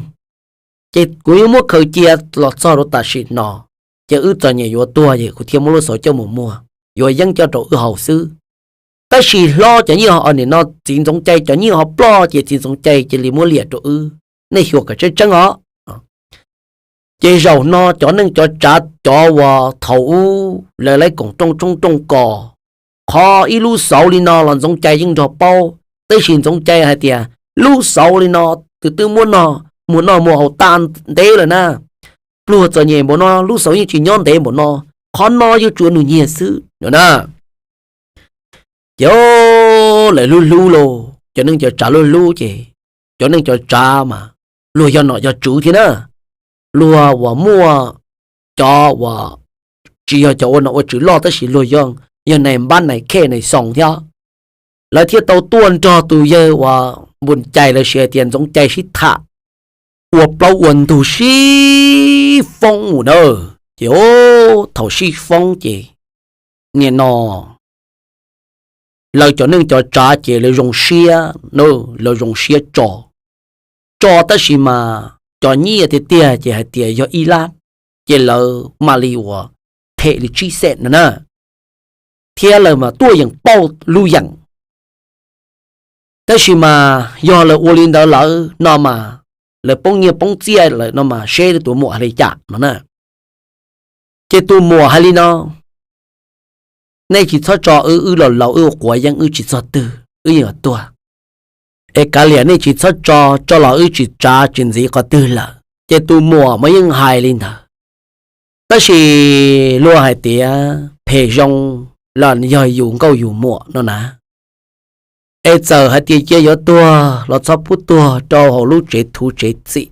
Ces kuv yeej muab khaws cia los txog rau tam sim no, ces wb txom nyem yuav tuag es kuv thiaj muab lub xauv coj mus muag yuav yeeb coj rau wb haus xwb. Tab sis hlob cov nyiaj ho, nim no txiv Ntxoov Cai cov nyiaj ho ploj ces txiv Ntxoov Cai cia li muab liam rau wb, nej xyuas kom tseeb tseeb os. Ces zaum no cov neej cov tsav cov uas thaum ub lawv lawv koom rooj tshoob rooj kos, qhov ib lub xauv li no los Ntxoov Cai yeej nrog paub, tab sis Ntxoov Cai hais tias lub xauv li no tus twb muab no muag noj muag haus tas ntev lawm na. Pluag txom nyem npaum no lub xauv yeej tsis nyob ntev npaum no, qhov no yeej tsuas nws nyiag xwb no na. Ces lawv hlub hlub lauj, cov neej cov tsav hlub hlub ces cov neej cov tsav mas luag yog nom yog tswv thiab na. Luag uas muaj, cov uas tsis yog cov ua nom ua tswv loj tab sis luag yog, yog nais npab nais khej nais xoo thiab. Lawv thiaj tau tuaj nrog tus yawg uas Npus Cai lossis hais tias Ntxoov Cai sib tham, ua plaub ua ntug sib foob mus na. Ces thaum sib foob ces nim no lawv cov neej cov tsav ces lawv zoo siab, lawv zoo siab tso, tso tab sis mas cov nyiaj tiag tiag ces hais tias yog ib lab, ces lawv mam li uas them li tsib xees no na, thiab lawv mas tuaj yeem pauj lub yeem. Tab sis mas yog lawv ua li ntawd lawm no mas, lawv poob nyiaj poob txiaj lawm no mas seb tus muam hais li cas no na. Ces tus muam hais li no, nej tsis txhob tso wb, wb los laus wb ua quav yeeb wb tsis txog twg wb yeej yuav tuag. Es kav liam nej tsis txhob tso, tso los wb tsis tsav tsis ntxiv qhov twg lawm. Ces tus muam mas yeej hais li ntawd, tab sis luag hais tias phem zoo los yog yus nkauj yus muam no na. Es txawm hais tias cia yuav tuag los txhob pub tuag rau hauv lub tsev thuv tsev txim.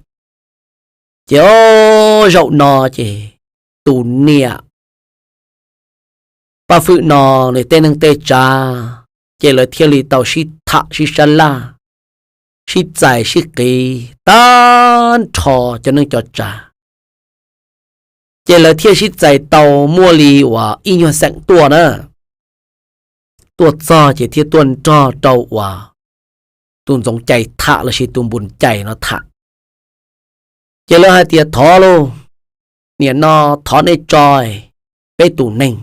Ces o, zaum no ces tus niam Paj Fwm no nws tej neej tej tsav ces lawv thiaj li tau sib tham sib sab laj, sib txais sib qiv tag nrho cov neej cov tsav. Ces lawv thiaj sib txais tau muaj li uas ib nyuag xeem tuaj na. Tuaj txog ces thiaj tuaj nrog rau uas tus Ntxoov Cai tham lossis tus Npus Cai no tham. Ces lawv hais tias thov lauj, nim no thov nej tso peb tus neeg,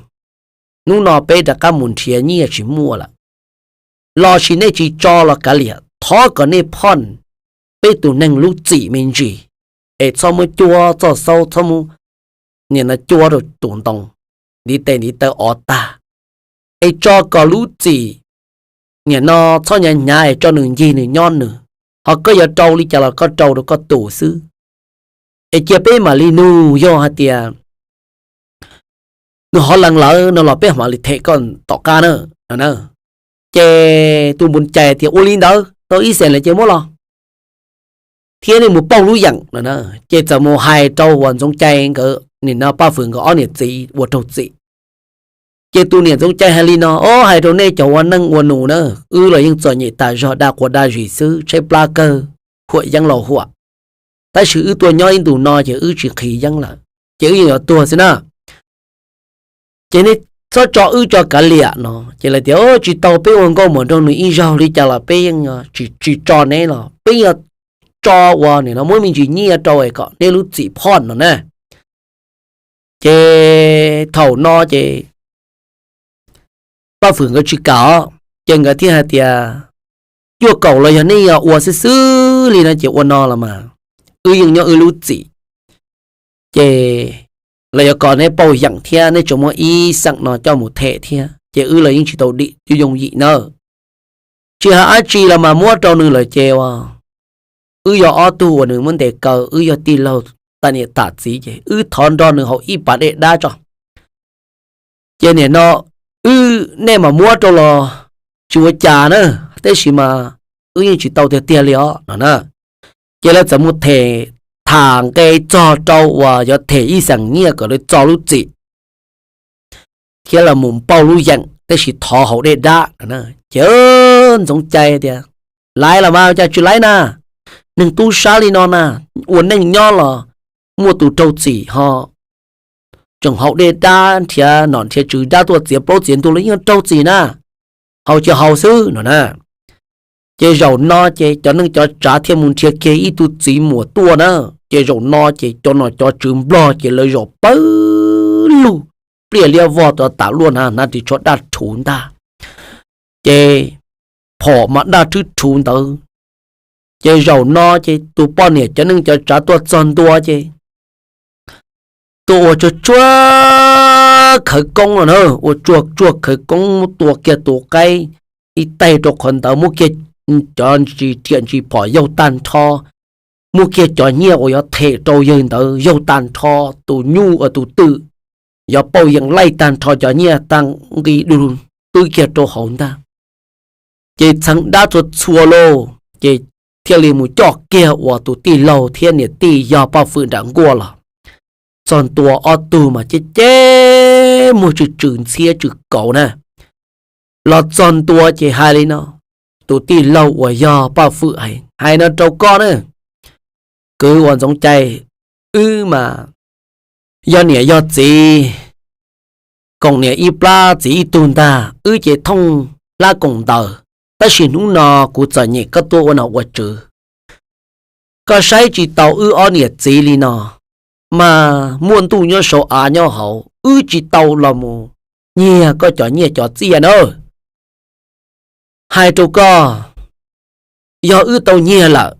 hnub no peb rov qab mus nrhiav nyiaj tsis muaj lawm, lossis nej tsis tso los kav liam, thov kom nej phoj peb tus neeg lub txim me ntsis, es txhob muab cuab txoj xaub, txhob muab nim no cuab rau tus ntoo, ntiv tes ntiv taw ov tag, es tso kom lub txim nim no txhob hnyav hnyav es tso nws ncig nws nyob nws, ho koj yuav rau li cas los koj rau rau koj tus xwb. Es cia peb mam li nug, yog hais tias nws ho lees lawm no los peb mam li them koj tom qab na. Ces tus Npus Cai tias ua li ntawd, tau ib xees lawm ces muab los, thiab nej mus pauj lub yeem no. Ces txawm mus hais rau uas Ntxoov Cai nkawd nim no Paj Fwm nkawd ob niam txiv ua raug txim. Ces tus niam Ntxoov Cai hais li no, o, hais rau nej cov ua neej ua nus na, wb los yeej txom nyem tas zog dag quas dag zis xwb, tshaib plab kawg, huam yeeb laus huam. Tab sis wb tuaj nyob ib ntus no ces wb tsis nqhis yeeb lawm, ces wb yeej yuav tuag xwb na. Ces nej txhob tso wb tso kav liam no. Ces lawv tias, o, tsis tau, peb ua nkauj muam nraug nus ib zaug li cas los peb yeej tsis tso neb los peb yeej tso ua nim no muab me ntsis nyiaj rau es kom neb lub txim phoj no na. Ces thaum no ces Paj Fwm nkawd tsis kam os, ces nkawd thiaj hais tias, cuaj kaum los yog nej yog ua xwb xwb li no ces ua no los mas wb yeej nyob wb lub txim. Ces lawv yuav kom neb pauj yeem thiab neb tsuas muaj ib xeem no coj mus them thiab, ces wb los yeej tsis tau dim yooj yim nawb. Tsis hais dab tsi los mas muab rau nws lawm ces ua, wb yog ob tug uas nws muab ntes kaw, wb yog tij laug tam niam tam txiv ces wb thov nrog nws haus ib pas dej dab tso. Ces nim no wb, nej mam muab rau los tsis ua cas na, tab sis mas wb yeej tsis tau tiag tiag li os no na. Ces lawv txawm mus them, tham nqe txog rau uas yuav them ib xeem nyiaj kom lawv txo lub txim thiab los mus pauj lub yeem tab sis thov haus dej dab. Ces Ntxoov Cai tias, Laiv los mas, cas tsis laiv na? Neeg tub sab li no na, ua neej nyob los muaj tus raug txim ho tseem haus dej dab nrhiav nom nrhiav tswv dab tuaj txiav plaub txiav ntug los yeej raug txim na, haus ces haus xwb no na. Ces zaum no ces cov neej cov tsav thiaj mus nrhiav kiag ib tug txiv muam tuaj na. Ces zaum no ces cov nom cov tswv nplog ces lawv zaum pawg lug, pliaj liab vog rau tas luaj na, hnav ris tsho daj rhuv ntag. Ces phom mas daj rhwb rhuv ntawd. Ces zaum no ces tus poj niam cov neej cov tsav tuaj txog ntua ces tuaj ua tsuag tsuag khawv koob no na, ua tsuag tsuag khawv koob, muab tua kiag tus qaib ib taig rau qhov ntawd, muab kiag cov ntsis riam ntsis phom yaug tag nrho, muab kiag cov nyiaj uas yuav them rau yawg ntawd yaug tag nrho, tus nyuj ua tus twm yuav pauj yees laij tag nrho, cov nyiaj tag nqi du twb kiag rau hauv ntag. Ces txheev dab txhua txhua lauj, ces thiaj li mus coj kiag uas tus tij laug thiab niam tij yog Paj Fwm nram nkuaj los. Txog ntua ob tug mas ceb ceb muag tsw tsw ntxhiab tsw kauv na. Los txog ntua ces hais li no, tus tij laug uas yog Paj Fwm hais, hais no rau koj na, kwv uas Ntxoov Cai, wb mas yog niam yog txiv, koom niam ib plab txiv ib tug ntag, wb ces thooj hlab koom ntawd, tab sis hnub no kuv txom nyem koj tuaj ua nom ua tswv, koj saib tsis tau wb ob niam txiv li no, mas muaj ntuj nyob saum av nyob hauv, wb tsis tau los mus nyiag koj cov nyiaj cov txiaj na. Hais rau koj, yog wb tau nyiag lawm,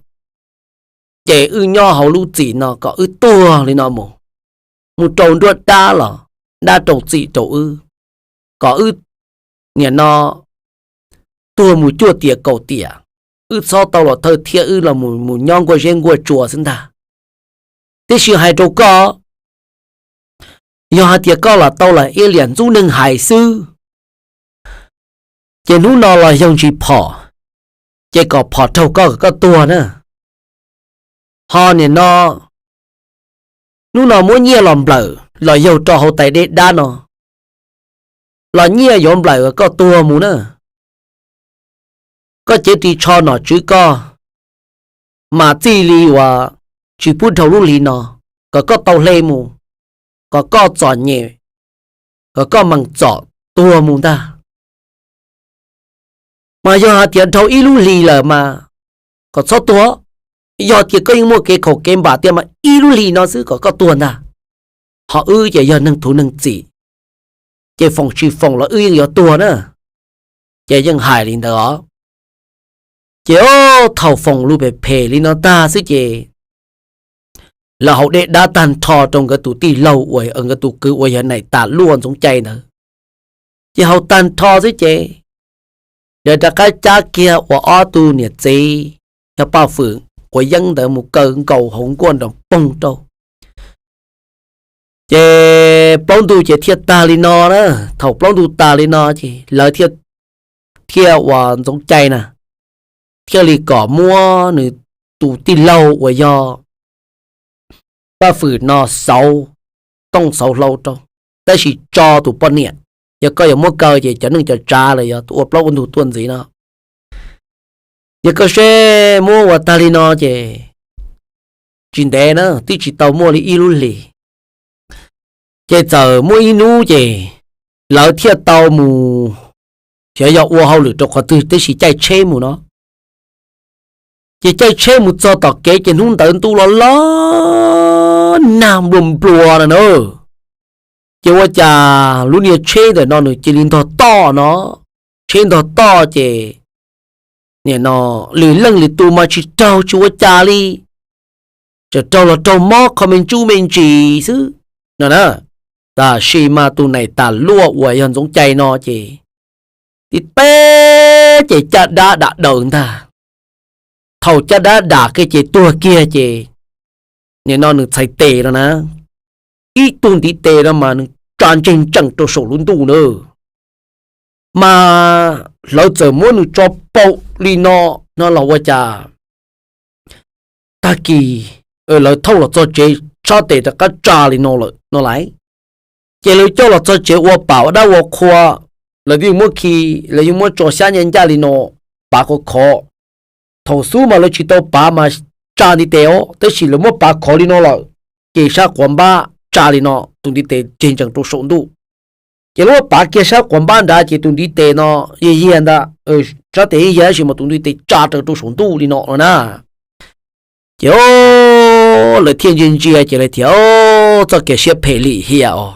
ces wb nyob hauv lub txim no kom wb tuag li no mus, mus rau nruab dab los dab rau txim rau wb, kom wb niam no tuag mus cuaj tiam kaum tiam, wb txhob tau los thawj thiab wb los mus nyob nkuaj zeb nkuaj tsua xwb ntag. Tiam sis hais rau koj, yog hais tias koj los tau los ib liam ntxub neeg hais xwb, ces hnub no los yaug ntsis phom, ces kom phom raug koj kom koj tuag na. Ho niam no, hnub no muab nyiaj los nplawm los yaug rau hauv tais dej dab no, los nyiaj yuav nplawm kom koj tuag mus na. Koj cev ris tsho nom tswv koj, mas txij li uas tsis pub dhau lub hli no, kom koj tau hle mus, kom koj txom nyem, kom koj meem txom tuag mus ntag. Mas yog hais tias dhau ib lub hlis lawm mas kom txhob tuag. Yog tias koj yeej muaj kev khaum kev npam tiag mas ib lub hlis no xwb kom koj tuag ntag. Ho wb ces yog neeg thuv neeg txim, ces foom tsis foom los wb yeej yuav tuag na. Ces yeej hais li ntawd os. Ces thaum foom lus phem phem li no tag xwb ces lawv haus dej dab tag nrho rau nkawd tus tij laug uas nkawd tus kwv uas yog Nais Tas Luaj Ntxoov Cai ntawd. Ces haus tag nrho xwb ces lawv rov qab cab kiag ua ob tug niam txiv yog Paj Fwm Quav Yeeb ntawd mus kaw nkaus hauv nkuaj nroo poog rau. Ces plaub ntug ces thiaj tag li no na. Thaum plaub ntug tag li no ces lawv thiaj, thiaj uas Ntxoov Cai na, thiaj li kom muab nws tus tij laug uas yog Paj Fwm no xauv tooj xauv hlau rau, tab sis tso tus poj niam, yog koj yuav muab kaw ces cov neej cov tsav los yog ua plaub ua ntug tuaj ntxiv no. Yog koj seb muab ua tag li no ces tsis ntev na, twb tsis tau muaj li ib lub hlis, ces txawm muaj ib hnub ces lawv thiaj tau mus, xyov yog ua hauj lwm rau qhov twg tab sis caij tsheb mus no. Ces caij tsheb mus txog tom kev ces hnub ntawd ntuj los los nag nplua nplua no na. Ces ua cas lub niag tsheb ntawm no nws cia li ntog toj no, tsheb ntog toj ces nim no lwm leej lwm tus mas tsis raug tsis ua cas li, tseem raug los raug mob qho me ntsuj me ntsis xwb no na. Tab sis mas tus Nais Tas Luaj uas yog Ntxoov Cai no ces tib teb ces caj dab dam daws ntag. Thaum caj dab dam kiag ces tuag kiag ces nim no nws txhais tes no na, ib tug ntiv tes no mas nws tsa ntseeg ntsees rau saum lub ntuj na. Mas lawv txawm muab nws tso paum li no, no los ua cas tag kis lawv thauj los txog tsev, tshab tes rov qab tsa li no lawm no lauj. Ces lawv coj los txog tsev ua pam ua dab ua qhua, lawv yeej muab khi, lawv yeej muab tso xyab ncaj ncaj li no, pav khov khov. Thaum xub mas lawv tsis tau pav mas tsa ntiv tes os, tab sis lawv muab pav khov li no lawm, ces sab quav npab tsa li no, tus ntiv tes tseg ntsees rau saum ntuj. Ces lawv muab pav kiag sab quav npab nrad ces tus ntiv tes no yag yag ntag, sab tes yag tab sis mas tus ntiv tes tsa raws rau saum ntuj li no no na. Ces lawv thiaj ntsia ntsia ces lawv tias, Txoj kev siab phem lim hiam os.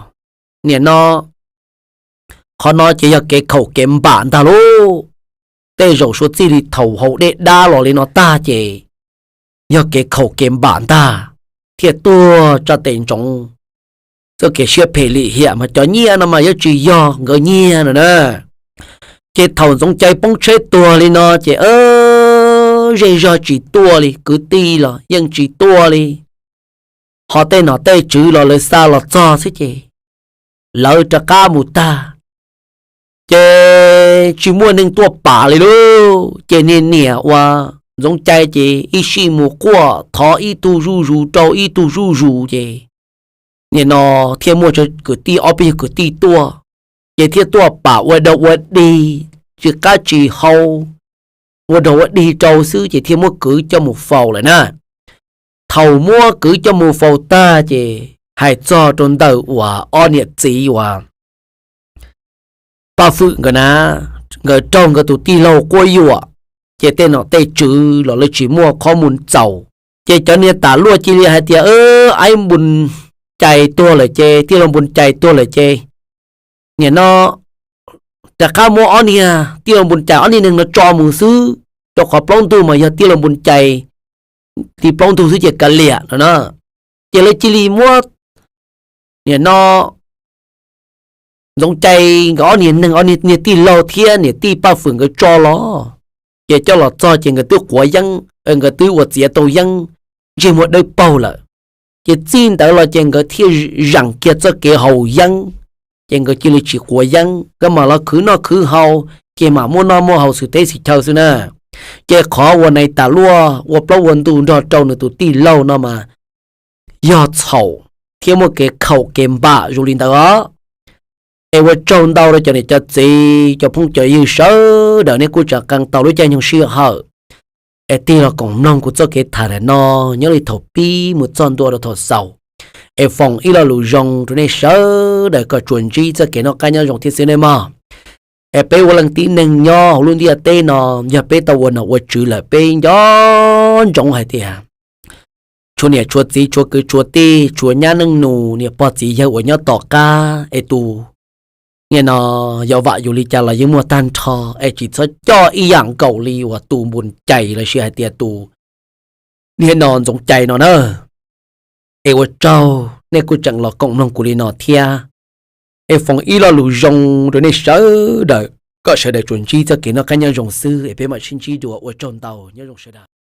Niam no, qhov no ces yog kev khaum kev npam ntag lauj. Tej zaum suav txij li thaum haus dej dab los li no tag ces yog kev khaum kev npam ntag, thiaj tuag tsa tes ntsoov. Txoj kev siab phem lim hiam mas cov nyiaj no mas yuav tsis yog nkawd nyiag no na. Ces thaum Ntxoov Cai poob tsheb tuag li no ces zej zog tsis tuaj li, kwv tij los yeej tsis tuaj li, ho tej nom tej tswv los lawv xa los txog xwb ces lawv rov qab mus tag, ces tsis muaj neeg tuaj pam li lauj. Ces niag niam uas Ntxoov Cai ces ib sij mus quaj thov ib tug zuj zus rau ib tug zuj zus ces nim no thiaj muaj kwv tij, ob peb yog kwv tij tuaj, ces thiaj tuaj pam ua dog ua dig, tsis qab tsis hau, ua dog ua dig rau xwb ces thiaj muab kwv coj mus faus lawm na. Thaum muab kwv coj mus faus tag ces hais txog rau ntawm uas ob niam txiv uas Paj Fwm nkawd na, nkawd raug nkawd tus tij laug quab yuam, ces tej nom tej tswv los lawv tsis muaj qhov mus txaus, ces cov niag tam luaj cia li hais tias, Aib Npus Cais tuag lawm ces, tij laug Npus Cais tuag lawm ces nim no rov qab muab ob niag tij laug Npus Cais ob niag neeg no tso mus xwb, rau qhov plaub ntug mas yog tij laug Npus Cais, tij plaub ntug xwb ces kav liam no na. Ces lawv cia li muab nim no Ntxoov Cai nkawd ob niag neeg, ob niag tij laug thiab niam tij Paj Fwm nkawd tso los, ces coj los txog ces nkawd twb quav yeeb, nkawd twb ua txiav tau yeeb, ntsej muag dawb paug lawm. Ces txij ntawd los ces nkawd thiaj zeem kiag txoj kev haus yeeb, ces nkawd cia li tsis quav yeeb, nkawd mam los khwv noj khwv haus, ces mam muaj noj muaj haus xwm teb xwm chaw xwb na. Ces qhov uas nais tas luaj ua plaub ua ntug nrog rau nws tus tij laug no mas yog txhaum thiab muaj kev khaum kev npam zoo li ntawd os. Es ua tsaug ntau rau cov niam cov txiv, cov phooj cov ywg sawv daws, nej kuj tsam qee tau lub caij nyoog sij hawm es tig los koom mloog kuv txoj kev tham ntawm no nyob li thaum pib mus txog ntua rau thaum xaus. Es foom ib lo lus zoo rau nej sawv daws kom tsuas ntsib txoj kev noj qab nyob zoo thiab xwb nej mog. Es peb ua leej tib neeg nyob hauv lub ntiaj teb no, yog peb tau ua nom ua tswv lawm peb nco ntsoov hais tias tshuav niam tshuav txiv tshuav kwv tshuav tij tshuav nyab neej nus niam pog txiv yawg uas nyob tom qab es tus nim no yuav vam yus li cas los yeej muaj tag nrho, es tsis txhob coj ib yam nkaus li uas tus Npus Cais los sis hais tias tus nim no Ntxoov Cai no na. Es ua tsaug nej kuj tseem los koom mloog kuv li no thiab. Es foom ib lo lus zoo rau nej sawv daws kom sawv daws tsuas ntsib txoj kev noj qab nyob zoo xwb, es peb mam sib ntsib dua, ua tsaug ntau, nyob zoo sawv daws.